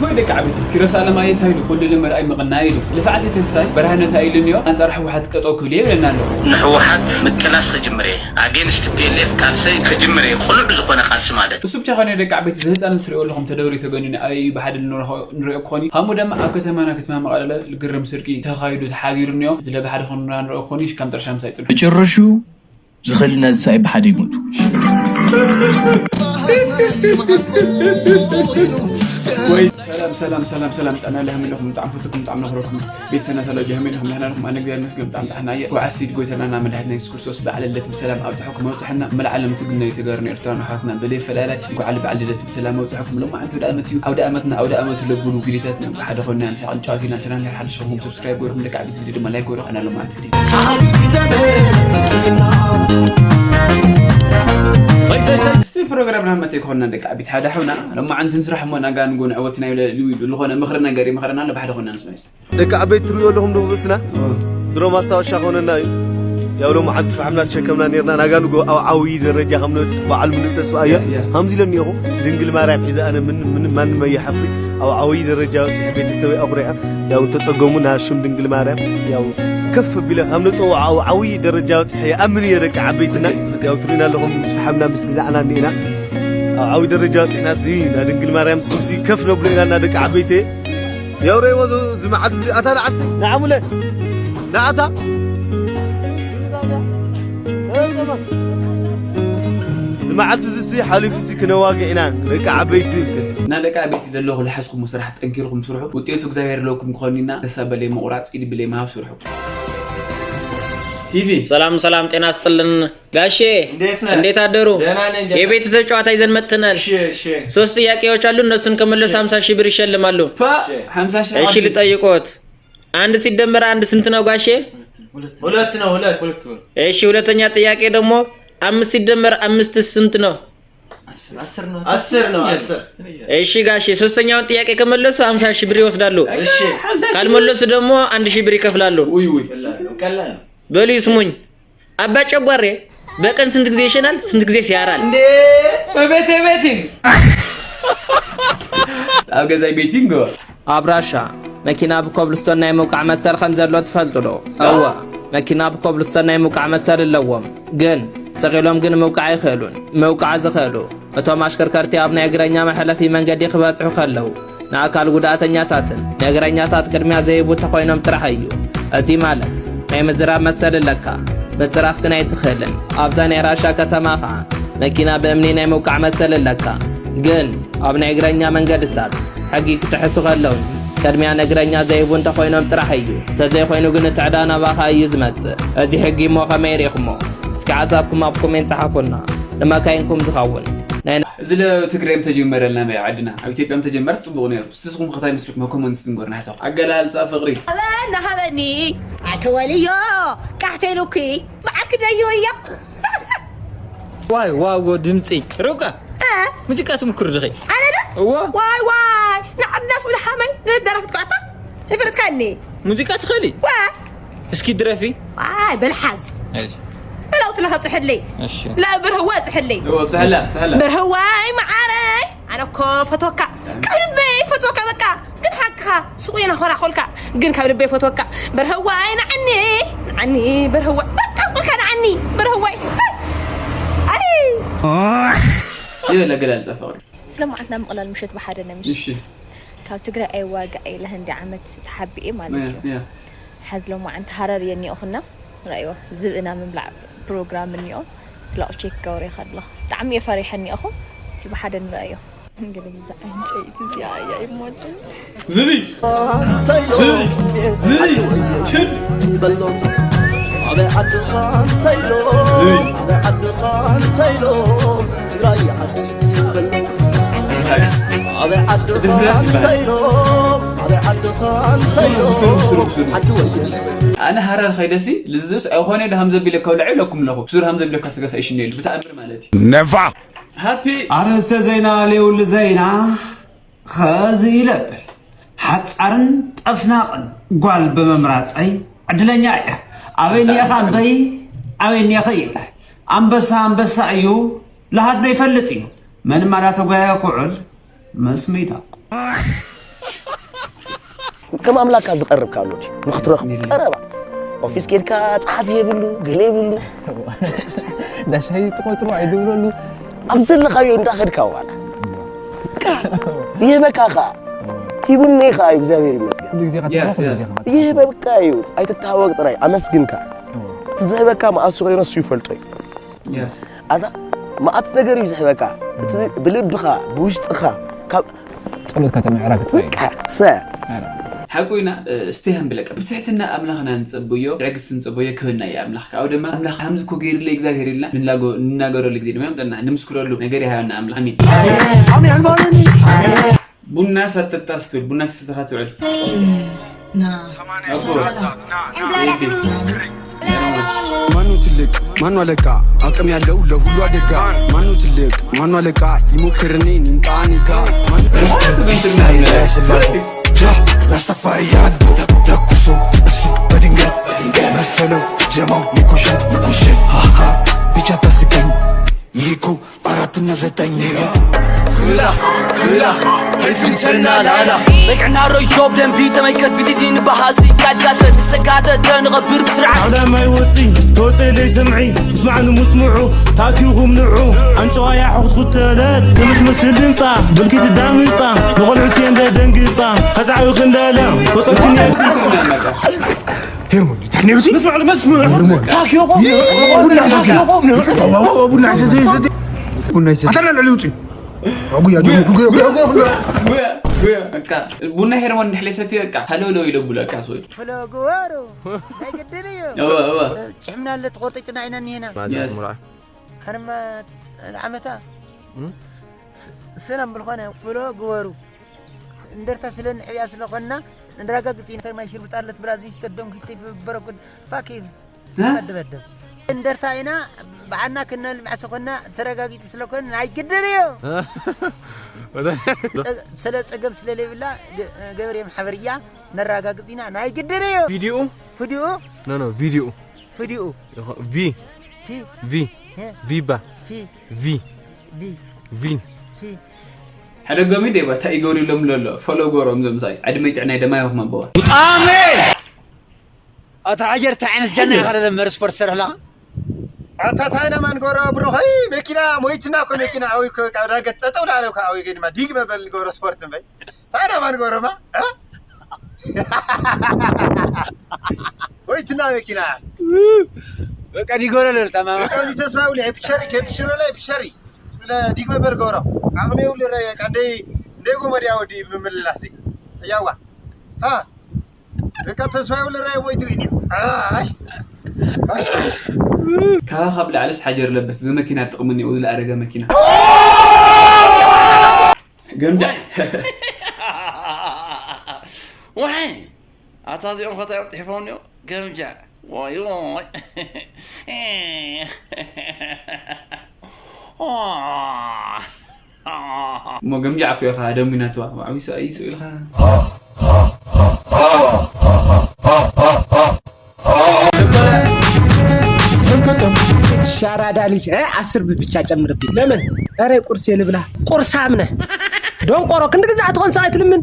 ወይ ደቂ ዓበይቲ፣ ኪሮስ ኣለማየት ሃይሉ፣ ኩሉ ንምርኣይ ምቕናይ ኢሉ። ልፍዓተይ ተስፋይ በርሃነ እንታይ ኢሉኒ ኣሎ? ኣንጻር ህወሓት ጠጠው ክብል እየ ይብለና ኣሎ። ንህወሓት ምቅላስ ክጅምር እየ። ኣጌንስት ፒ ኤል ኤፍ ቃልሰይ ክጅምር እየ። ቅሉዕ ዝኾነ ቃልሲ ማለት። እሱ ብቻ ኾነ ደቂ ዓበይቲ፣ እዚ ህፃን እዚ ትሪኦ ኣለኹም ተደብሪ ተገኒኑ ኣበይ ብሓደ ንረኽቦ ንሪኦ ክኾን እዩ። ከምኡ ድማ ኣብ ከተማና ከተማ መቐለ ልግርም ስርቂ ተኻይዱ ተሓዚሩ እኒኦ። እዚ ለብሓደ ኾንና ንሪኦ ክኾን እዩ። ካብ መጨረሻ ምሳይ ፅንሑ። መጨረሹ ዝኸሊ ናዚ ሰብኣይ ብሓደ ይሞቱ። ወይ ሰላም ሰላም ሰላም ሰላም፣ ጥዕና ለህምለኹም፣ ብጣዕሚ ፈትኩም፣ ብጣዕሚ ነኽረኩም። ቤተሰብና ተለጃ ሀሜድ ኹም ለህና ኹም ኣነ እግዚኣብሔር ይመስገን ብጣዕሚ ጥሕና እየ። ወዓሲድ ጎይታና እና መድሓኒትና የሱስ ክርስቶስ ብዓል ልደት ብሰላም ኣብፅሐኩም ኣብፅሐና። መልዓለም ትግነዩ ተጋሩ ንኤርትራን ኣሕዋትና ብለይ ፈላላይ እንኳዕ ለበዓል ልደት ብሰላም ኣብፅሐኩም። ሎማዓንቲ ኣውደ ኣመት እዩ። ኣውደ ኣመትና ኣውደ ኣመት ለብሉ ቪዲዮታት ንብሉ ሓደ ኮይና ንሳቕን ጨዋታ ኢና ቻናል ሓድሽ ኹም ሰብስክራይብ ገይርኩም ደቂ ዓበይቲ ቪዲዮ ድማ ላይክ ገይሩ ኣና ሎማዓንቲ ቪዲዮ። እስቲ ፕሮግራምና መተይ ክኾንና ደቂ ዓበይቲ ሓደ ሓውና ሎማዓንቲ ንስራሕ እሞ ናጋ ንጎ ንዕወት ናይ ልዊ ዝኾነ ምኽሪ ነገር ይምኽረና ኣሎ ብሓደ ኮይና ንስማይ እስቲ። ደቂ ዓበይቲ ትሪኡ ኣለኹም ዶ ብርእስና? ድሮ ማስታወሻ ኮነና እዩ። ያው ሎማዓንቲ ፈሓምና ተሸከምና ኔርና ናጋ ንጎ ኣብ ዓብዪ ደረጃ ከም ንበፅሕ በዓል ምሉእ ተስፋ እየ። ያ፣ ያ። ሃምዚ ኢለ እኒኦኹ ድንግል ማርያም ሒዛ ኣነ ምን ምን ማንም ኣየሓፍሪ ኣብ ዓብዪ ደረጃ በፂሐ ቤተሰበይ ኣኹሪዐ ያው እንተፀገሙ ናብ ሽም ድንግል ማርያም ያው ከፍ ኣቢለ ካብ ንፅውዓ ኣብ ዓብዪ ደረጃ በፂሐ ይኣምን እየ ደቂ ዓበይትና። ትክክል፣ ትክክል። ያው ትሪእና ኣለኹም ምስ ፈሓምና ምስ ግዛዕና እኒኤና ኣብ ዓብዪ ደረጃ በፂሕና ሲ ናብ ድንግል ማርያም ስምሲ ከፍ ነብሎ ኢና እና ደቂ ዓበይቲ ያው ረይዎ ዝ- ዝመዓት እዚ ኣታ ንዓስቲ ንዓሙለ ንኣታ ዝመዓት እዚ ሲ ሓሊፉ ሲ ክነዋግዕ ኢና ደቂ ዓበይቲ። እና ደቂ ዓበይቲ ዘለኹ ዝሓዝኩሞ ስራሕ ጠንኪርኩም ስርሑ፣ ውጤቱ እግዚኣብሔር ለኩም ክኾንና። ተሳበለይ ምቑራፅ ኢድ ብለይ ምሃብ ስርሑ። ቲቪ ሰላም ሰላም፣ ጤና ስጥልን ጋሼ። እንዴት ነህ? እንዴት አደሩ? ደህና ነኝ ጌታ። የቤተሰብ ጨዋታ ይዘን መጥተናል። እሺ፣ እሺ። ሶስት ጥያቄዎች አሉ፣ እነሱን ከመለሱ እሺ። ሀምሳ ሺህ ብር ይሸልማሉ። ፋ፣ እሺ። ሀምሳ ሺህ እሺ፣ አውሲ። ልጠይቆት። አንድ ሲደመር አንድ ስንት ነው ጋሼ? ሁለት ነው፣ ሁለት። እሺ፣ ሁለተኛ ጥያቄ ደግሞ አምስት ሲደመር አምስት ስንት ነው? አስር ነው። አስር ነው፣ አስር። እሺ ጋሼ፣ ሶስተኛውን ጥያቄ ከመለሱ ሀምሳ ሺህ ብር ይወስዳሉ። እሺ። ሀምሳ ሺህ ካልመለሱ ደግሞ አንድ ሺህ ብር ይከፍላሉ። ውይ፣ ውይ። ቀላል ነው፣ ቀላል ነው። በሉ ይስሙኝ። አባ ጨጓሬ በቀን ስንት ጊዜ ይሸናል? ስንት ጊዜ ሲያራል? እንዴ! በቤቴ ቤቲንግ። ኣብ ገዛይ ቤቲንግ። ኣብ ራሻ መኪና ብኮብልስቶን ናይ ምውቃዕ መሰል ከም ዘሎ ትፈልጡ ዶ? እወ፣ መኪና ብኮብልስቶን ናይ ምውቃዕ መሰል ኣለዎም፣ ግን ስቕ ኢሎም ግን ምውቃዕ ኣይኽእሉን። ምውቃዕ ዝኽእሉ እቶም ኣሽከርከርቲ ኣብ ናይ እግረኛ መሕለፊ መንገዲ ክበጽሑ ከለዉ፣ ንኣካል ጉድኣተኛታትን ንእግረኛታት ቅድሚያ ዘይህቡ እንተኾይኖም ጥራሕ እዩ። እዚ ማለት ናይ ምዝራብ መሰል ኣለካ፣ ምጽራፍ ግን ኣይትኽእልን። ኣብዛ ናይ ራሻ ከተማ ኸኣ መኪና ብእምኒ ናይ ምውቃዕ መሰል ኣለካ፣ ግን ኣብ ናይ እግረኛ መንገድታት ሕጊ ክጥሕሱ ከለውን ቅድሚያ ንእግረኛ ዘይህቡ እንተኾይኖም ጥራሕ እዩ። እንተዘይኮይኑ ግን እቲ ዕዳ ናባኻ እዩ ዝመጽእ። እዚ ሕጊ እሞ ከመይ ርኢኹሞ? እስኪ ሓሳብኩም ኣብ ኮሜንት ጸሓፉልና። ንመካይንኩም ዝኸውን ናይ እዚ ለትግራይ ምተጀመረልና ናይ ዓድና ኣብ ኢትዮጵያ ምተጀመረ ጽቡቕ ነይሩ። ንስኹም ከታይ መስልኩም ኣብ ኮመንት ንገሩና ሓሳብ ኣገላልጻ ፍቕሪ። ሃበና ሃበኒ ኣተወልዮ ቃሕተይ ሉኪ በዓል ክደይወዮ። ዋይ ዋው ድምፂ ርብቃ እ? ሙዚቃ ትምክሩ ድኺ? ኣነ ዶ? እዎ። ዋይ ዋይ ንዓድና ስብሉ ሓመይ ንደረፍት ኳታ ይፍርትካኒ። ሙዚቃ ትኽእሊ? ዋ እስኪ ድረፊ። ዋይ በልሓዝ እሺ። በላውት ለኸ ፅሕለይ እሺ። ላ ብርህዋ ፅሕለይ እዎ፣ ብፅሕላ፣ ብፅሕላ። ብርህዋይ መዓረይ ኣነ እኮ ፈቶካ ካብ ልበይ ፈቶካ በቃ ግን ሓቅኻ ስቑ ኢና ኾራኾልካ ግን ካብ ልበይ ፈቶካ በርህዋይ ንዓኒ ንዓኒ በርህዋ በቃ ስቑልካ ንዓኒ በርህዋይ ኣይ ይበል ኣገላልፃ ፍቕሪ። ስለ መዓልትና ምቕላል ምሸት ብሓደ ነምሽ እሺ። ካብ ትግራይ ኣይዋጋእ ኢለ ህንዲ ዓመት ተሓቢኤ ማለት እዩ። ያ። ሓዚ ሎማዓንቲ ሃረር እየ እኒኦኹና። ረእዮ ዝብእና ምብላዕ ፕሮግራም እኒኦ። ስላቕ ቼክ ገብረ ከለኹ ብጣዕሚ እየ ፈሪሐ እኒኦኹ። እስቲ ብሓደ ንረእዮ። እንግዲህ ብዛ ዕንጨይቲ እዚኣ እያ ይሞድል። ዝብኢ! ዝብኢ! ዝብኢ! ችድ! በሎ ኣበይ ዓድኻ እንተይሎ ዝብኢ! ኣበይ ዓድኻ እንተይሎ ትግራይ ዓዲ በሎ ኣበይ ዓድኻ እቲ ፍርያት ይበሃል። እንተይሎ ኣበይ ዓድኻ እንተይሎ ብሱሩ፣ ብሱሩ፣ ብሱሩ። ዓዲ ወየት ኣነ ሃረር ኸይደሲ ልዝስ ኣይኾነ ዶ ሃም ዘቢለ ከብልዐ ኢለኩም ኣለኹ። ብሱር ሃም ዘቢለ ካስጋስ ኣይሽነ ኢሉ ብተኣምር ማለት እዩ። ነፋ! ሃፒ! ኣርእስተ ዜና ሌውል ዜና ኸዚ ይለብል። ሓጻርን ጠፍናቕን ጓል ብምምራጸይ ዕድለኛ እየ። ኣበይ እኒኤኻ እምበይ ኣበይ እኒኤኸ ይብላል። ኣንበሳ ኣንበሳ እዩ፣ ለሃድኖ ይፈልጥ እዩ። መን ማዳ ተጓየ ክውዕል ምስ ሚዳ። ከም ኣምላካ ዝቐርብ ካብ ኣሎ ድዩ ንክትረኽብ ቀረባ ኦፊስ ኬድካ ጸሓፊ የብሉ ገለ የብሉ ዳሻይ ጥቆጥሮ ኣይደውለሉ ኣብ ዘለኻዮ እንዳኸድካ ዋላ ይህበካ ኸዓ ሂቡኒ ኸዓ እዩ እግዚኣብሔር ይመስገን ኩሉ ግዜ Yes, yes. ይህበካ እዩ ኣይትታወቅ ጥራይ ኣመስግንካ እቲ ዝህበካ መኣሱ ኮይኑ እሱ ይፈልጦ እዩ Yes. ኣታ መዓት ነገር እዩ ዝህበካ እቲ ብልብኻ ብውሽጥኻ ካብ ጸሎትካ ተምዕራግ ጥራይ በቃ ሰ ሓቁ ኢና እስቲ ሃምብለካ ብትሕትና ኣምላኽና ንጸብዮ ትዕግስቲ ንጸብዮ ክህና እዩ ኣምላኽ ካብኡ ድማ ኣምላኽ ሃምዚ እኮ ገይርለ እግዚኣብሔር ኢልና ንናገረሉ ግዜ ድማ ይምጠና ንምስክረሉ ነገር ይሃበና ኣምላኽ ኣሚን ቡና ሳተታ ስትብል ቡና ተሰተኻ ትውዕል ማኑ ትልቅ ማኑ አለቃ አቅም ያለው ለሁሉ አደጋ ማኑ ትልቅ ማኑ አለቃ ይሞክርኔ ይምጣኔ ጋ ራስተፋሪያን ተኩሶ እሱ በድንገት መሰለው ጀማው ይኮሸት ይኮሸት ሃሃ ብቻ ታስቀኝ ይኮ አራትና ዘጠኝ ኔጋ ክላ ክላ ሕትምተና ላላ በቅዕና ረዮብ ደንቢ ተመልከት ብትድኒ በሃሲ ካድጋተ ንስተጋተ ደንቐብር ብስርዓት ዓለማይ ወፂ ተወፅእ ደይ ስምዒ ምስማዕ ንሙስምዑ ታኪኹም ንዑ ኣንጨዋ ያሕኹት ኩተለት ትምህርት መስል ድምፃ ብልኪት ዳምፃ ንቆልዑት የንደ ደንግፃ ኸዛዕዊ ክንደለ ኮፀክን ሄርሞን ታሕኔሩቲ መስማዕ መስምዕ ቡና ሰትየ ቡና ሰትየ ቡና ሰትየ ኣታ ልዕሊ ውፅእ ጉያ ጉያ ጉያ ጉያ ጉያ ጉያ በቃ ቡና ሄርሞን እንድሕለይ ሰትየ በቃ ሃለውለው ኢለ ቡለካ ሰዎች ፍሎ ግበሩ ናይ ግድን እዩ እወ እወ ጭሕምና ለትቆርጥጭና ኢና እኒሄና Yes. ከርማ ዓመታ ስለም ብልኾነ ፍሎ ግበሩ እንደርታ ስለ ንዕብያ ስለኾንና ንረጋግፅ ኢና ማይ ሽርብጣ ኣለት ብራዚ ዝተደንኩ ይተይፍበረኩን ፋኪ ደበደብ እንደርታ ኢና ብዓና ክነልምዕ ሰኾና ተረጋጊጡ ስለኮን ናይ ግድን እዩ ስለ ፀገም ስለሌብላ ገበሬ ማሕበርያ ነረጋግፅ ኢና ናይ ግድን እዩ ቪዲዮ ፍዲኡ ኖ ኖ ቪዲዮ ፍዲኡ ቪ ፊ ቪ እ ቪባ ፊ ቪ ዲ ቪን ፊ ሓደ ጎሚ ደባ እንታይ ይገብሩ ኢሎም ኣሎ ፈሎ ጎሮም ዘምሳይ ዕድመይ ጥዕናይ ደማ ይኹም ኣቦዋ ኣታ ዓጀር እንታይ ዓይነት ጃና ኢኻ ለመር ስፖርት ትሰርሕ ኣለኻ ኣታ ታይና ማን ጎሮ ብሩኸይ መኪና ሞይትና እኮ መኪና ኣዊ ዳገት ጠጠው ዳለ እኮ ኣዊ ገድማ ዲግ መበል ጎሮ ስፖርት እምበይ ታይና ማን ጎሮማ እ? ሞይትና መኪና በቃ ዲጎረ ለልታ ማማ በቃ እዚ ተስፋ ውሊ ኤፕቸሪ ከብሽሮ ላይ ኤፕቸሪ ስለ ዲግ መበል ጎሮ ዓቕሚ ውሊ ረየ ቃ እንደይ እንደይ ጎመድ ያወዲ ብምልላሲ ያዋ ሃ በቃ ተስፋ ይብለ ራይ ሞይቱ እዩ ኣሽ ካባኻ ብላዕለስ ሓጀር ለበስ እዚ መኪና ጥቕሚ እኒኦ ዝለኣረገ መኪና ገምዳ ዋይ ኣታ እዚኦም ከታ እዮም ፅሒፎም እኒኦ ገምጃ ዋይ ዋይ እሞ ገምጃዕ እኮ ኢኻ ደሚናትዋ ዋዕዊሳ እዩ ስኢልኻ ሻራዳ ልጅ እ፣ አስር ብር ብቻ ጨምርብኝ። ለምን? ኧረ ቁርስ የልብላ። ቁርሳም ነህ ደንቆሮ። ክንድ ግዛዕ ትኾን ሰው ኣይትልምን።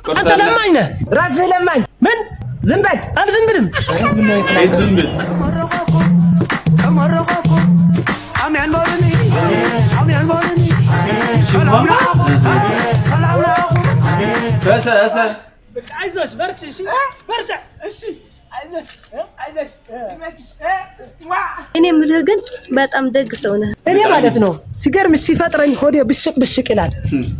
ቁርስ አንተ አለ። ለማኝ ነህ፣ ራስህ ለማኝ። ምን? ዝም በል። አልዝም ብልም። ከይት ዝም ብል ተመረቐኩ ኣሜን በሉኒ ኣሜን በሉኒ ሽማማ ሰላም ናኹ ፈሰ ፈሰ አይዞሽ በርቺ፣ እሺ በርታ፣ እሺ አይዞሽ፣ አይዞሽ፣ ይመችሽ። እኔ የምልህ ግን በጣም ደግ ሰው ነህ። እኔ ማለት ነው ሲገርምሽ ሲፈጥረኝ ሆዴ ብሽቅ ብሽቅ ይላል።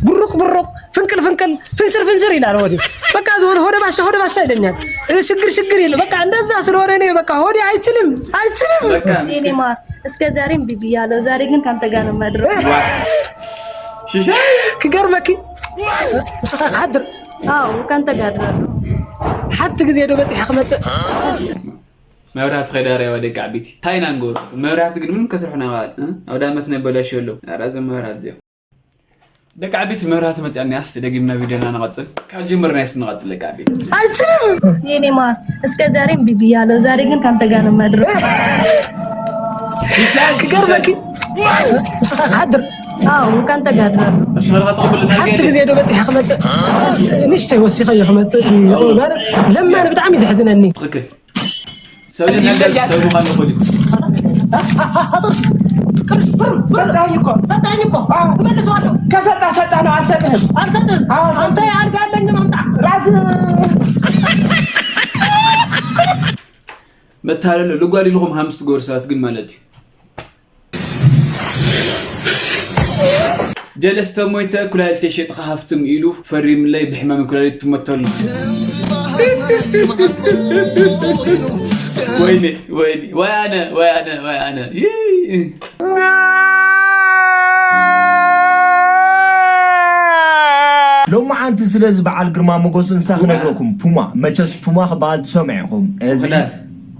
ቡሩቅ ቡሩቅ ፍንቅል ፍንቅል ፍንስር ፍንስር ይላል ሆዴ። በቃ ዞን ሆደ ባሻ ሆደ ባሻ ይለኛል። እኔ ሽግር ሽግር ይል በቃ እንደዛ ስለሆነ እኔ በቃ ሆዴ አይችልም አይችልም። በቃ እኔ ማር እስከ ዛሬም ቢቢ ያለው ዛሬ ግን ካንተ ጋር ነው ማድረው። ሽሻ ክገርመኪ አድር አዎ ካንተ ጋር ነው። ሓንቲ ግዜ ዶ በፂሐ ክመፅእ መብራት ኸዳርያ ወደ ቃቢቲ ታይና ንጎሩ መብራት ግን ምንም ከስርሑና ባል ኣውዳመት ነበላሽ የለው ራዘ መብራት ዚዮ ደቂ ዓቢት መብራት መፅኣኒ ኣስ ደጊምና ቪድዮና ንቐፅል ካብ ጅምር ናይ ንቐፅል ደቂ ዓቢት ኣይችልም የኔ ማር እስከ ዛሬም ቢቢ ያለው ዛሬ ግን ካንተ ጋር ነው ማድረው። ሽሻይ ክገርመኪ ሓድር አዎ፣ ካንተ ጋር ነው። እሺ፣ በቃ ተቀበልና። ሓንቲ ግዜ ዶ በፂሐ ክመፅእ? ንእሽተይ ወሲኸዮ ክመፅእ እቲ ማለት ለማኒ ብጣዕሚ ዘሕዝነኒ። ትክክል። ሰብ ይለያል፣ ሰብ ምዃን እኮ እዩ። ሰጣኝ እኮ። ሰጣኝ እኮ። አዎ። እመልሰዋለሁ። ከሰጣ ሰጣ ነው፣ አልሰጥህም። አልሰጥህም። አዎ፣ አንተ አልጋ አለኝ ማምጣ። ራስ መታለል ልጓል ኢልኩም ሃምስ ትገብሩ ሰባት ግን ማለት እዩ። ጀለስ ተሞይተ ኩላሊተይ ሸጥኻ ሃፍትም ኢሉ ፈሪምለይ ብሕማም ኩላሊት ትመተሉ። ወይኔ ወይኔ ወይ ኣነ ወይ ኣነ ወይ ኣነ ይይ። ሎማዓንቲ ስለዚ በዓል ግርማ ሞገስ እንሳ ክነግረኩም ፑማ መቸስ ፑማ ክበሃል ትሰምዑ ኢኹም እዚ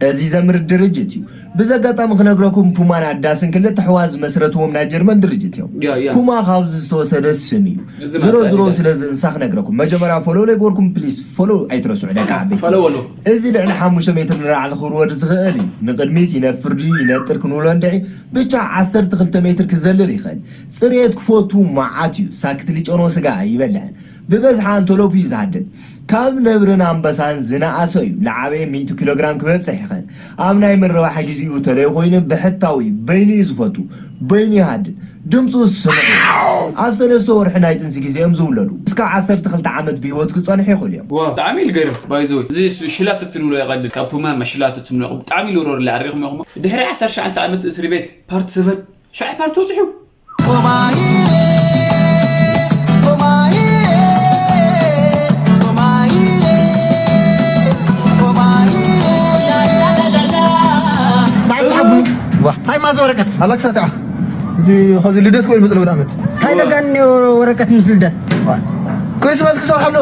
እዚ ዘምርት ድርጅት እዩ። ብዚ ኣጋጣሚ ክነግረኩም ፑማን ኣዳስን ክልተ ኣሕዋት ዝመስረትዎም ናይ ጀርመን ድርጅት እዮም። ያ፣ ያ። ፑማ ካብዚ ዝተወሰደ ስም እዩ። እዚ ዝሮ ማለት ዝሮ እዩ። ስለዚ እንሳ ክነግረኩም መጀመርያ ፎሎ ለይገበርኩም ፕሊስ ፎሎ ኣይትረስዑ ደቂ ዓበይቲ። ፎሎ በሉ። እዚ ልዕሊ ሓሙሽተ ሜትር ንላዕሊ ክወርድ ዝኽእል እዩ። ንቕድሚት ይነፍር ድዩ ይነጥር ክንብሎ እንድዒ ብቻ ዓሰርተ ክልተ ሜትር ክዘልል ይኽእል። ፅሬት ክፈቱ መዓት እዩ። ሳክት ሊጨኖ ስጋ ኣይበልዕን። ብበዝሒ ኣንተሎፕ እዩ ዝሃድን። ካብ ነብርን ኣንበሳን ዝነኣሰ እዩ። ልዓበየ ሚእቲ ኪሎ ግራም ክበጽሕ ይኽእል። ኣብ ናይ ምርባሕ ግዜኡ ተለይ ኮይኑ ብሕታዊ በይኑ እዩ ዝፈቱ። በይኑ ይሃድን። ድምጹ ስምዑ። ኣብ ሰለስተ ወርሒ ናይ ጥንሲ ግዜኦም ዝውለዱ እስካብ ዓሰርተ ክልተ ዓመት ብህይወት ክጸንሑ ይኽእሉ እዮም። ዋው ብጣዕሚ እዩ ዝገርም። ባይዘወይ እዚ ሽላትት ንብሎ ይቐልል ካብ ፑማ ሽላትት ንብሎ ብጣዕሚ እዩ ዝወርወር ላዕሪኹም ኢኹም ድሕሪ ዓሰርተ ትሽዓተ ዓመት እስሪ ቤት ፓርት ሰቨን ሻዕ ፓርት ወፅሑ። እንታይ ማዘ ወረቀት ኣላክሳት ዓ እዚ ኸዚ ልደት ኮይኑ ምፅለ ወደ ዓመት እንታይ ደጋኒ ወረቀት ምስ ልደት ክሪስማስ ክሰርሐሉ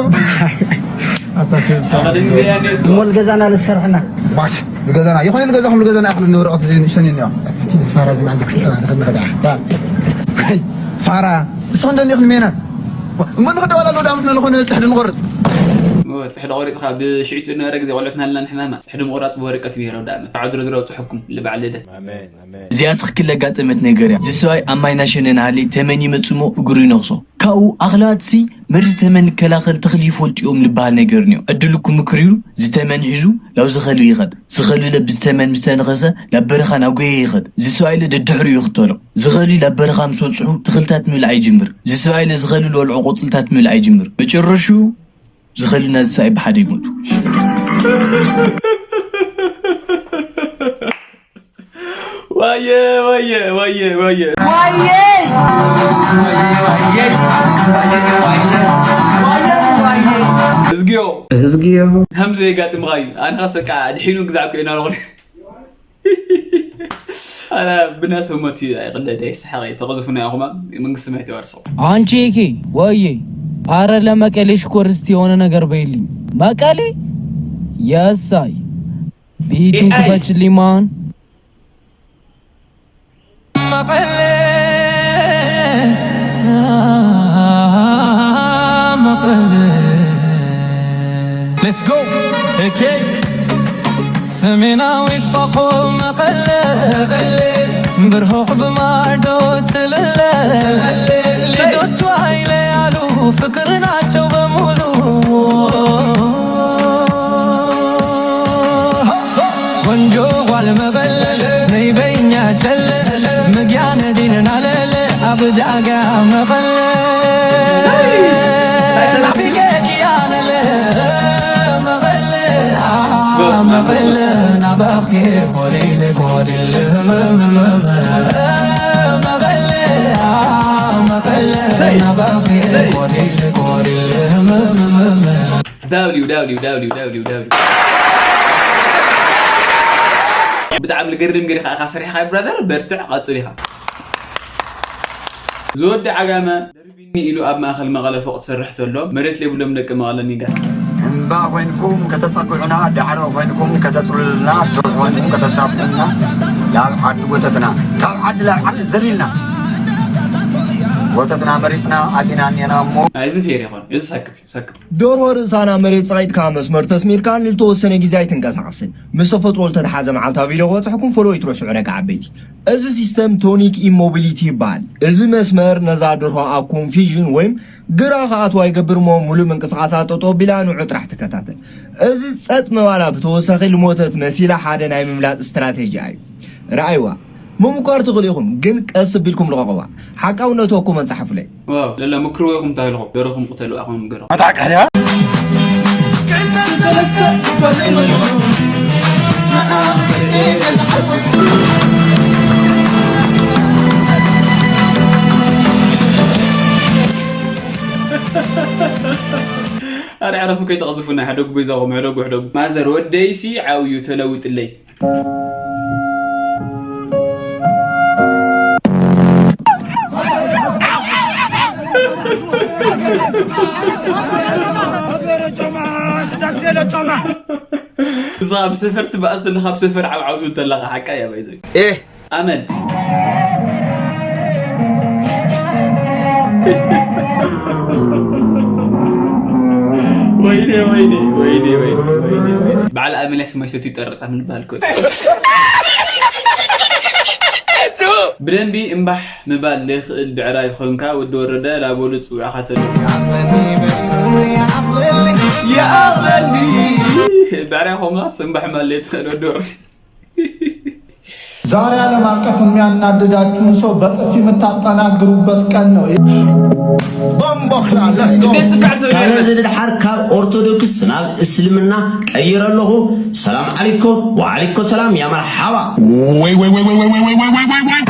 ሞል ገዛና ልሰርሕና ባሽ ንገዛና ይኾነ ንገዛኹም ንገዛና ይኽሉ ንወረቐት እዚ ንእሽተን እኒኦ እቲ ዝፋራ እዚ ማዕዚ ክስልጠና ንኽእል ንኽእል ፋራ ንስኹም ደሊኹም ሜናት እሞ ንኽደዋላ ኣለዉ ዳምት ንለኾነ ፅሕዲ ንቆርፅ ፅሕዲ ቆሪፅኻ ብሽዒ ዝነበረ ግዜ ቆልዑትና ኣለና ንሕና ጽሕዲ ምቑራጽ ብወረቀት እዩ ነይሩ ኣብ ዳኣመት። ካብ ድሮ ድሮ ኣብጽሐኩም ልበዓል ልደት። እዚኣ ትኽክል ለጋጠመት ነገር እያ። እዚ ሰብኣይ ኣብ ማይ ናሸነ ናሃለይ ተመን ይመጽእ እሞ እግሩ ይነኽሶ። ካብኡ ኣኽላባት ሲ መርዚ ተመን ንከላኸል ተኽሊ ይፈልጡ እዮም ልበሃል ነገር እኒኦ። ዕድል እኩ ምክር ኢሉ ዝተመን ሒዙ ላብ ዝኸሊ ይኸድ። ዝኸሊ ለብ ዝተመን ምስ ተነኸሰ ላብ በረኻ ናብ ጎየ ይኸድ። እዚ ሰብኣይ ለ ደድሕሪኡ ይኽተሎ። ዝኸሊ ላብ በረኻ ምስ በጽሑ ተኽልታት ምብላዕ ይጅምር። እዚ ሰብኣይ ለ ዝኸሊ ልወልዖ ቆጽልታት ምብላዕ ይጅምር። መጨረሽኡ ዝኸሊ ናዚ ሰብኣይ ብሓደ ይሞቱ። ዋየ ዋየ ዋየ ዋየ እዝግዮ እዝግዮ ከም ዘየጋጥምኻ እዩ ኣንኻስ በቃ ድሒኑ ግዛዕ እኮ ኢና ኣለኹ ኣረ ብነሰብ ሞት እዩ ኣይቕለድ ኣይስሓቕ ተቐዝፉና ኢኹማ መንግስቲ ማይ ተዋርሶ አንቺ ኪ ወዬ አረ ለመቀሌ ሽኮር እስቲ የሆነ ነገር በይልኝ መቀሌ የሳይ ቤቱን ክፈችልኝ ማን ሰሜናዊት ፋኾ መቐለ ብርሆቕ ብማዶ ትልለ ልጆቹ ኣይለያሉ ፍቅር ናቸው በሙሉ ወንጆ ጓል መቐለ ነይ በኛ ቸለ ምግያነ ዲንና ለለ ኣብጃጋ መቐለ ናፊቀ ክያነለ መቐለ መቐለ ናባኺ ኮሪለ ኮሪለ መቐለ መቐለ ናባኺ ኮሪለ ኮሪለ ብጣዕሚ ልገርም ገዲኻ ኢኻ ሰሪሕኻ ብራዘር በርትዕ ቀፅል ኢኻ ዝወዲ ዓጋመ ደርቢኒ ኢሉ ኣብ ማእኸል መቐለ ፎቕ ትሰርሕ ተሎ መሬት ለይብሎም ደቂ መቐለ ኒጋስ እምባ ኮይንኩም ከተፀግዑና ዳዕሮ ኮይንኩም ከተፅሉልና ስብ ኮይንኩም ከተሳፍሑና ናብ ዓዲ ጎተትና ካብ ዓዲ ናብ ዓዲ ዘሊልና ወተትና መሪትና ኣቲና እኔና እሞ። እዚ ፌር ይኾን፣ እዚ ሰክት እዩ፣ ሰክት። ደርሆ ርእሳ ናብ መሬት ጸቒጥካ መስመር ተስሚርካ ንልተወሰነ ግዜ ኣይትንቀሳቐስን። ምስ ተፈጥሮ ዝተተሓዘ መዓልታዊ ቪድዮ ክበጽሐኩም ፎሎ ይትረስዑ ደቂ ዓበይቲ። እዚ ሲስተም ቶኒክ ኢሞቢሊቲ ይበሃል። እዚ መስመር ነዛ ደርሆ ኣብ ኮንፊዥን ወይም ግራ ክኣትዋ ይገብር እሞ ሙሉእ ምንቅስቓሳ ጠጠው ቢላ ንዑ ጥራሕ ትከታተል። እዚ ጸጥ ምባላ ብተወሳኺ ልሞተት መሲላ ሓደ ናይ ምምላጥ ስትራቴጂ እዩ። ረኣይዋ። ምምኳር ትኽእሉ ኢኹም፣ ግን ቀስ ቢልኩም ልቐቕዋ። ሓቃውነቱ እኮ መጽሓፉለይ። ዋው ለላ ምክርዎ ኢኹም ታይልኹም ደረኹም ቅተሉ ኣኹም ገረኹም። ኣረ ዕረፉ ከይተቐዝፉና ሕደጉ በይዛኹም ሕደጉ ሕደጉ። ማዘር ወደይሲ ዓብዩ ተለውጥለይ። እዛ ኣብ ሰፈር ትበኣስ ዘለካ ኣብ ሰፈር ዓብዓብ ትብል ተለካ ሓቃ እያ ባይዘ ኤህ ኣመን ወይኔ ወይኔ ወይኔ ወይኔ ወይኔ ወይኔ በዓል ኣመልያስ ማይ ሰትዩ ጠርጣ ምንባል ኮ ብደንቢ እምባሕ ምባል ዘይኽእል ብዕራይ ኾንካ ወዲ ወረደ ላበሉ ፅውዕኻ ተሎ ብዕራይ ኾንካስ እምባሕ ምባል ዘይትኽእል ወዲ ወረደ ዛሬ ዓለም አቀፍ የሚያናድዳችሁን ሰው በጥፊ የምታጠናግሩበት ቀን ነው። ቦምቦክላ let's go። እንዴት ጽፋዕ ሰብ ካብ ነበር? እዚ ንድሓር ካብ ኦርቶዶክስ ናብ እስልምና ቀይረ ኣለኹ። ሰላም ዓሊኮ ወዓሊኮ ሰላም ያ መርሓባ። Wait, wait, wait, wait, wait, wait, wait, wait, wait, wait.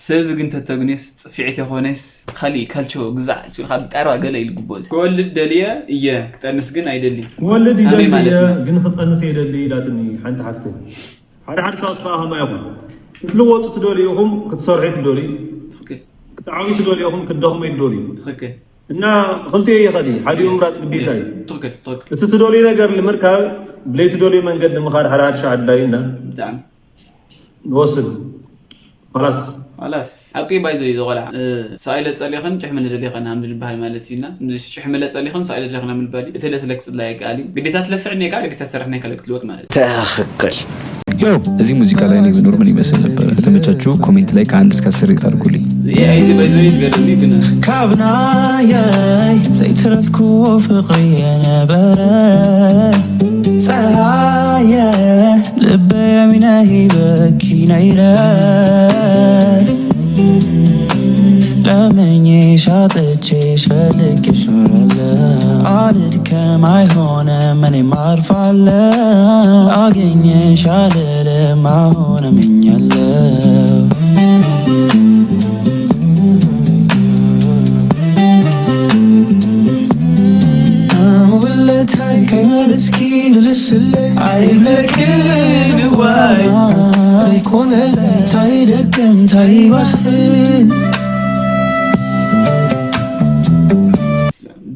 ሰብ ዝግንተተግኔስ ጽፍዒት የኾነስ ካሊእ ካልቸ ግዛዕ ሲልካ ብጣርባ ገለ ኢሉ ግቦ ክወልድ ደልየ እየ ክጠንስ ግን ኣይደሊ ክወልድ ኣበይ ይደሊ ማለት እየ ነው? ግን ክጠንስ የደሊ ኢላትኒ ሓንቲ ሓፍቲ ሓደ ሓደ ሰባት ከኣ ከማ ኢኹም ክትልወጡ ትደልዩ ኢኹም ክትሰርሑ ትደልዩ ትኽክል ክትዓብዩ ትደልዩ ኢኹም ክትደኽሙ ይትደልዩ ትኽክል እና ክልቲኡ ይኸዲ ሓዲኡ ምራፅ ግዴታ እዩ ትኽክል ትኽክል እቲ ትደልዩ ነገር ንምርካብ ብለይ ትደልዩ መንገዲ ምኻድ ሓደ ሓደ ሻዕ ኣድላዩ እና ብጣዕሚ ንወስን ላስ ላስ ሓቂ ባይዞ እዩ ዘቆልዓ ሰብኣይ ለፀሊኽን ጭሕሚ ለደሊኽን ኣም ዝበሃል ማለት እዩና ጭሕሚ ለፀሊኽን ሰብኣይ ለደሊኽን ምባል እዩ እቲ ለስለክ ፅላይ ኣይከኣል እዩ ግዴታ ትለፍዕ ኔካ ግዴታ ትሰርሕ ኔካ ለክትልወጥ ማለት እዩ ትኽክል ያው እዚህ ሙዚቃ ላይ እኔ ብኖር ምን ይመስል ነበረ? ከተመቻችሁ ኮሜንት ላይ ከአንድ እስከ አስር ሬት አድርጉልኝ። እዚ ባይዞ ይገርም ግን ካብ ናየይ ዘይትረፍክዎ ፍቕሪ የነበረ ፀሃየ ልበይ ኣሚና ሂበኪ ነይረ ለመኘሽ ኣጥቼሽ ፈልጌሽ ኖረለ ኣልድከም ኣይሆንም እኔም ኣርፋለ ኣገኘሽ ኣልልም ኣሁን እመኛለሁ ውለታይ ከይመለስኪ ምልስለይ ኣይብለክን እዋይ ዘይኮነለይ ታይ ደገም ታይ ባህል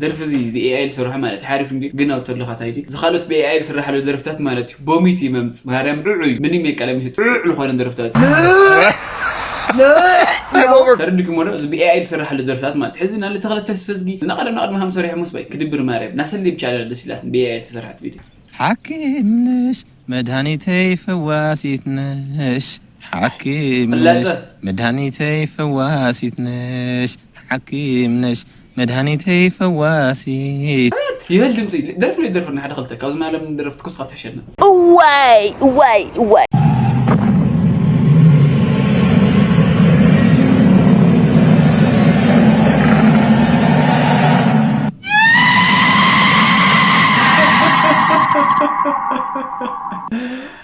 ደርፊ እዚ ኤኣይ ዝሰርሖ ማለት ሓሪፍ እንዲ ግን ኣብ ተለካ ታይ ዝካሎት ብኤኣይ ዝስራሕ ኣሎ ደርፍታት ማለት እዩ ቦሚት ይመምፅ ማርያም ዑዑ እዩ ምንም የቃለሚ ዑዕ ዝኾነ ደርፍታት ተረዲኩም ወደ እዚ ብኤኣይ ዝስራሕ ኣሎ ደርፍታት ማለት ሕዚ ናለ ተክለ ተስፈዝጊ እና ቀደም ናቅድሚ ሃም ሰሪሖ መስባይ ክድብር ማርያም ናሰሊ ብቻ ደስ ኢላት ብኤኣይ ዝተሰርሐት ቪድዮ ሓኪም ነሽ መድሃኒተይ ፈዋሲት ነሽ ሓኪም ነሽ መድሃኒተይ ፈዋሲት ነሽ ሓኪም ነሽ መድሃኒተይ ፈዋሲት ይበል ድምፂ ደርፊ ለይደርፍና ሓደ ክልተ ካብዚ ማለም ደረፍቲ ኩስካ ትሕሸና እዋይ እዋይ እዋይ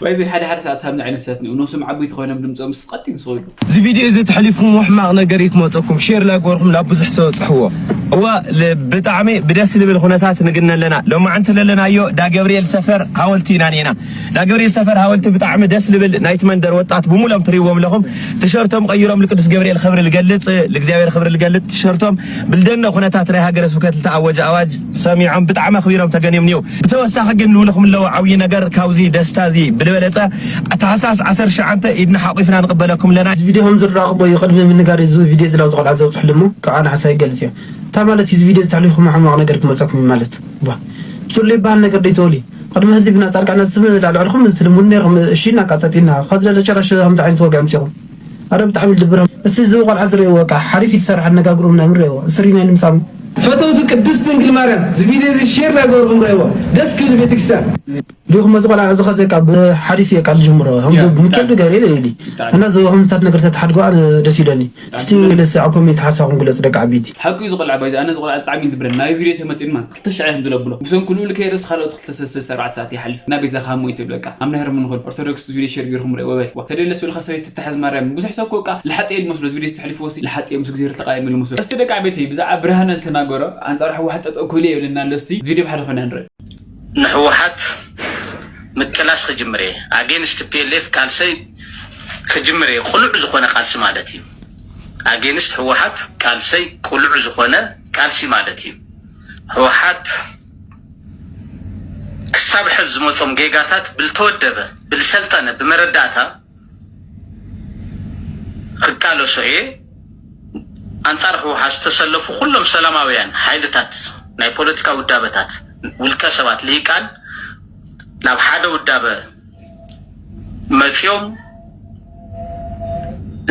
ባይዚ ሓደ ሓደ ሰዓት ሃምኒ ዓይነት ሰባት ኒኡ ኖሶም ዓበይቲ ኮይኖም ድምፆም ስቀጢን ዝኽእሉ እዚ ቪድዮ እዚ ተሕሊፍኩሞ ሕማቕ ነገር እዩ ክመፀኩም ሼር ላግበርኩም ናብ ብዙሕ ሰብ ፅሕዎ እዋ ብጣዕሚ ብደስ ዝብል ኩነታት ንግነ ኣለና ሎማዓንቲ ለለናዮ ዳ ገብርኤል ሰፈር ሃወልቲ ኢና ኒና ዳ ገብርኤል ሰፈር ሃወልቲ ብጣዕሚ ደስ ዝብል ናይቲ መንደር ወጣት ብሙሎም ትሪእዎም ኣለኹም ትሸርቶም ቀይሮም ንቅዱስ ገብርኤል ክብሪ ልገልፅ ልእግዚኣብሔር ክብሪ ልገልፅ ትሸርቶም ብልደነ ኩነታት ናይ ሃገረ ስብከት ልተኣወጀ ኣዋጅ ሰሚዖም ብጣዕሚ ኣኽቢሮም ተገንዮም ኒው ብተወሳኺ ግን ንብልኹም ኣለዉ ዓብዪ ነገር ካብዚ ደስታ እዚ በለጸ። ታህሳስ ዓሰርተ ትሽዓተ ኢድና ሓቂፍና ንቕበለኩም ኣለና። እዚ ቪድዮ ከም ዝረኣኹሞ እዩ፣ ቅድሚ ምንጋር እዚ ቪድዮ እዚ ናብ ዝቆልዓ ዘብፅሕሉ እሞ፣ ካብ ኣነ ሓሳብ ይገልጽ እየ። እንታይ ማለት እዩ እዚ ቪድዮ ዝተሕልፉ ሕማቕ ነገር ክመፀኩም እዩ ማለት? ቧ። ብስሉ ይበሃል ነገር ዶ ይተወል እዩ? ቅድሚ ህዝብና ጻድቃና ስም ላልዕልኹም ትልምኑ ነይርኹም፣ እሺ፣ እናቃጸጢና። ከዚ ለለ ጨራሽ ከምዚ ዓይነት ወግዒ ኣምጺኹም። ኣረ ብጣዕሚ ልድብር። እሲ እዚ ቆልዓ ዝርእይዎ በቃ ሓሪፍ ይትሰርሕ ኣነጋግሩ ምናምን ርእይዎ። እስሪ ናይ ንምሳሙ። ፈተውቲ ቅድስት ድንግል ማርያም፣ እዚ ቪድዮ እዚ ሼር እናገበርኩም ርእይዎ። ደስ ክብል ቤተክርስትያን። ዲኹም እዚ ቆልዓ እዚ ኸዚ በቃ ብሓሪፍ እየ ቃል ጅምሮ። ከምዚ ያ፣ ምክር ብጣዕሚ። ገይረ ኢለ ኢሊ። ብጣዕሚ። እና እዚ ከምታት ነገር ተተሓድጎ ኣነ ደስ ይለኒ። እስቲ ለሲ ኣብ ኮሜንት ሓሳብኩም ግለጹ ደቂ ዓበይቲ። ሓቁ እዩ ዝቆልዓ ባይዚ፣ ኣነ ዝቆልዓ ብጣዕሚ እዩ ዝድብረኒ። ናይ ቪድዮ ተመጺኡን ማለት ክልተ ሻዕ እዮም ዝለብሎ። ብሰንኩ ልኡል ከይርስ ካልኦት ክልተ ሰለስተ ኣርባዕተ ሰዓት ይሓልፍ። እና ቤዛ ካብ ሞይት ይብለካ። ኣብ ናይ ህርም ንኹድ ኦርቶዶክስ ቪድዮ ሸር ገይርኩም ርእይዎ በል። ዋ፣ ተደለሱ ኢልካ ሰበይቲ ትተሓዝ ማርያም። ብዙሕ ሰብ እኮ በቃ ልሓጥየ ዝመስሎ፣ እዚ ቪድዮ ዝተሕልፍዎ ሲ ልሓጥየ ምስ እግዚኣብሔር ተቃየመሉ መስሎ። እስቲ ደቂ ዓበይቲ ብዛዕባ ብርሃነ ዝተናገሮ ኣንጻር ህወሓት ጠጠው ክብል እየ ይብለና ኣሎ። እስቲ ቪድዮ ብሓደ ኮይና ንርኢ። ንህወሓት ምቅላስ ክጅምር እየ። ኣጌንስት ፒ ኤል ኤፍ ቃልሰይ ክጅምር እየ። ቅሉዕ ዝኾነ ቃልሲ ማለት እዩ። ኣጌንስት ህወሓት ቃልሰይ ቅሉዕ ዝኾነ ቃልሲ ማለት እዩ። ህወሓት ክሳብ ሕዚ ዝመጾም ጌጋታት ብልተወደበ፣ ብልሰልጠነ፣ ብመረዳእታ ክቃለሶ እየ። ኣንጻር ህወሓት ዝተሰለፉ ኩሎም ሰላማውያን ሓይልታት፣ ናይ ፖለቲካ ውዳበታት፣ ውልቀ ሰባት፣ ልሂቃን ናብ ሓደ ውዳበ መጺኦም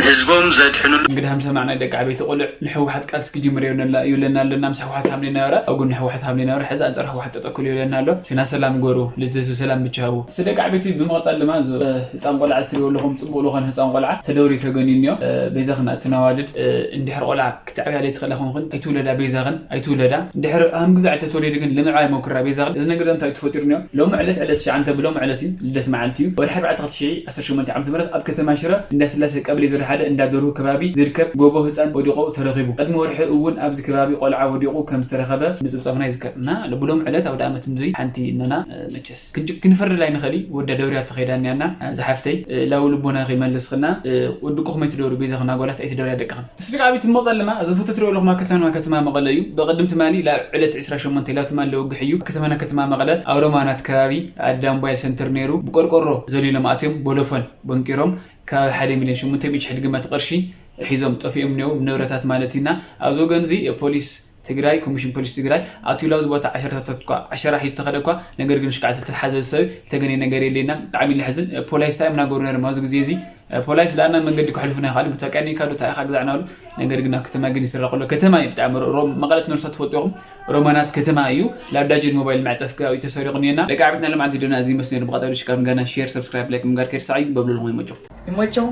ህዝቦም ዘድሕንሉ። እንግዲህ ከም ሰማዕናይ ደቂ ዓበይቲ ቆልዕ ንህወሓት ቃልሲ ክጅምር ይብለና፣ ይብለና ኣለና። ምስ ህወሓት ሃምኔና ይወራ፣ ኣብ ጎኒ ህወሓት ሃምኔና ይወራ። ሕዚ ኣንጻር ህወሓት ጠጠው ክብል ይብለና ኣሎ። ሲና ሰላም ግበሩ፣ ልትህዝቢ ሰላም ብቻ ሃቡ። እስቲ ደቂ ዓበይቲ ብምቕጻል ድማ እዚ፣ እ፣ ህጻን ቆልዓ እስትሪዎ ኣለኹም፣ ጽቡቕ ዝኾነ ህጻን ቆልዓ ተደውሪ ተገንዩ እኒኦ። እ፣ ቤዛ ክና እትነዋድድ፣ እ፣ እንድሕር ቆልዓ ክትዓብያ ዘይትኽእላ ኮንክን ኣይትውለዳ ቤዛኽን ኣይትውለዳ። እንድሕር ሃም ግዛዕ ተተወሊዱ ግን ልምዕባይ ሞክራ ቤዛኽን። እዚ ነገር እንታይ ተፈጢሩ እኒኦ? ሎሚ ዕለት ዕለት ትሽዓተ ብሎም ዕለት እዩ፣ ልደት መዓልቲ እዩ። ወርሒ ኣርባዕተ ክልተ ሽሕ ዓሰርተ ሸሞንተ ዓመተ ምህረት ኣብ ከተማ ሽረ እንዳ ስላሴ ቀበሌ ዜሮ ሓደ እንዳ ደርሁ ከባቢ ዝርከብ ጎቦ ህፃን ወዲቑ ተረኺቡ። ቅድሚ ወርሒ እውን ኣብዚ ከባቢ ቆልዓ ወዲቑ ከም ዝተረኸበ ምጽብጻብና ይዝከር። እና ብሎም ዕለት ኣውደ ዓመት እንዙይ ሓንቲ እነና፣ እ፣ መቸስ ክንጭ-፣ ክንፈርድ ኣይንኽእል እዩ። ወዳ ደውርያ ተኸይዳ እኒኣና፣ እ፣ ዝሓፍተይ፣ እ፣ ላው ልቦና ከይመልስኽና፣ እ፣ ወድቁ ከመይ ትደውሪ ቤዛ ክና ጓላት ኣይትደውርያ ደቅኽን። ስድሪ ዓቢት ንመቐለ ድማ፣ እዚ ፎቶ ትሪኦ ኣለኹም ኣብ ከተማ፣ ከተማ መቐለ እዩ። ብቐደም ትማሊ ላብ ዕለት ዕስራ ሸሞንተ ላብ ትማሊ ለወግሕ እዩ። ከተማና ከተማ መቐለ ኣብ ሮማናት ከባቢ ኣዳም ሞባይል ሰንተር ነይሩ። ብቆርቆሮ ዘሊሎም ኣትዮም፣ ቦሎፎን በንቂሮም፣ ከባቢ ሓደ ሚልዮን ሸሞንተ ሚእቲ ሺሕ ዝግመት ቅርሺ ሒዞም ጠፊኦም እኒው፣ ንብረታት ማለት ኢና። ኣብዚ ወገን እዚ ፖሊስ ትግራይ፣ ኮሚሽን ፖሊስ ትግራይ ኣትዩ ላብዚ ቦታ ዓሸራታት እኳ፣ ዓሸራ ሒዙ ተኸደ እኳ፣ ነገር ግን ሽካዕ ዝተትሓዘ ሰብ ዝተገነየ ነገር የለና። ብጣዕሚ ለሕዝን። ፖላይስ እንታይ እዮም እናገበሩ ነይሮም ኣብዚ ግዜ እዚ? ፖላይስ ላና መንገዲ ከሕልፉና ይኽእል፣ መታወቂያ ነይካ ዶ እንታይ ኢኻ ግዛዕ እናበሉ። ነገር ግን ኣብ ከተማ ግን ይስረቕ ኣሎ። ከተማ እዩ ብጣዕሚ ሮ-፣ ሮ-፣ መቐለ ትነርሳ ትፈልጡ ኢኹም። ሮማናት ከተማ እዩ። ላብ ዳጅን ሞባይል መዕጸፍ ከባቢ ተሰሪቑ እኒኤና። ደቂ ዓበትና ልምዓት ቪድዮና እዚ ይመስል ነይሩ። ብቐጻሊ ሽካር ንጋና ሼር፣ ሰብስክራይብ፣ ላይክ ምግባር ከይርሳዕ እዩ። በብሉ ልኹም ይመቸው። ይመቸው።